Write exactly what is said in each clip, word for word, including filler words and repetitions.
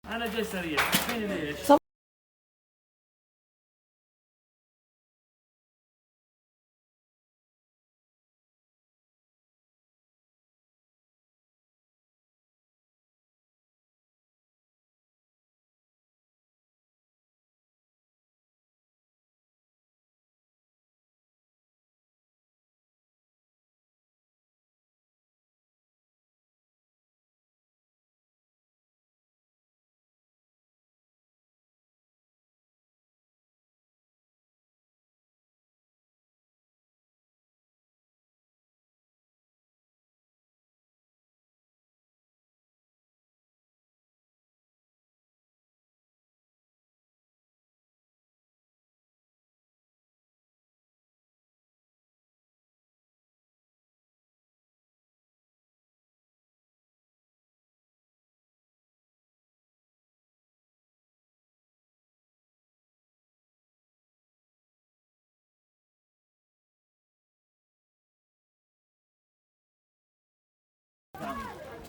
أنا جاي سريع، فيني ليش؟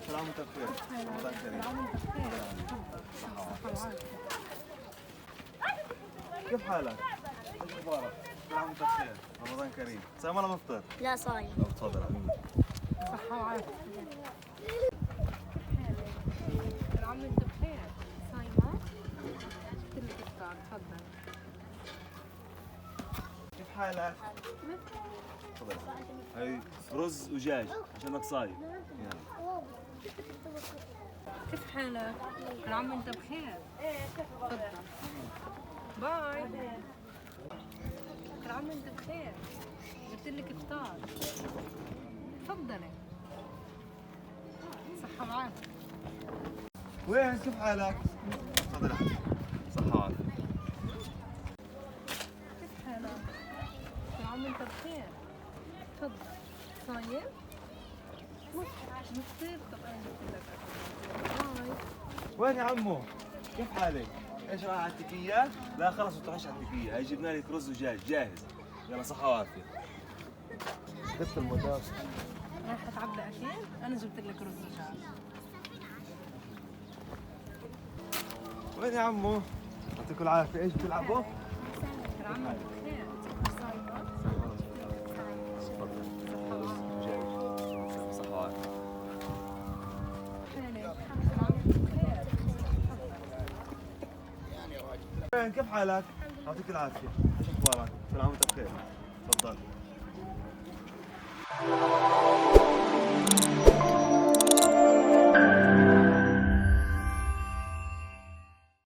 سلامتك بخير. رمضان كريم. كيف حالك؟ ايش اخبارك؟ سلامتك بخير. رمضان كريم. صايم ولا مفطر؟ لا، صايم. طب تفضل. صحة وعافية. كل عام وانت بخير. صايمة؟ شفت لك الإفطار، تفضل. كيف حالك؟ تفضل. هاي رز ودجاج عشانك صايم. يلا. كيف حالك؟ كل عام وانت بخير. تفضل. باي. كل عام وانت بخير. جبت لك إفطار. تفضلي. صحة وعافية. وين؟ كيف حالك؟ تفضل يا حبيبي. صحة وعافية. كيف حالك؟ كل عام وانت بخير. تفضل. صايم؟ مفطر؟ طب أنا جبت لك أكل. باي. وين يا عمو؟ كيف حالك؟ ايش رايك على التكية؟ لا خلاص، ما تروحيش على التكية، هاي جبنا لك رز ودجاج جاهز. يلا، صحة وعافية. جبت المدافع. راح تعبي أكيد؟ أنا جبت لك رز ودجاج. وين يا عمو؟ يعطيكم العافية، ايش بتلعبوا؟ رامي بخير. تفضل. صحة وعافية. وين، كيف حالك؟ يعطيك العافية. ايش اخبارك؟ كل عام وانت بخير. تفضل.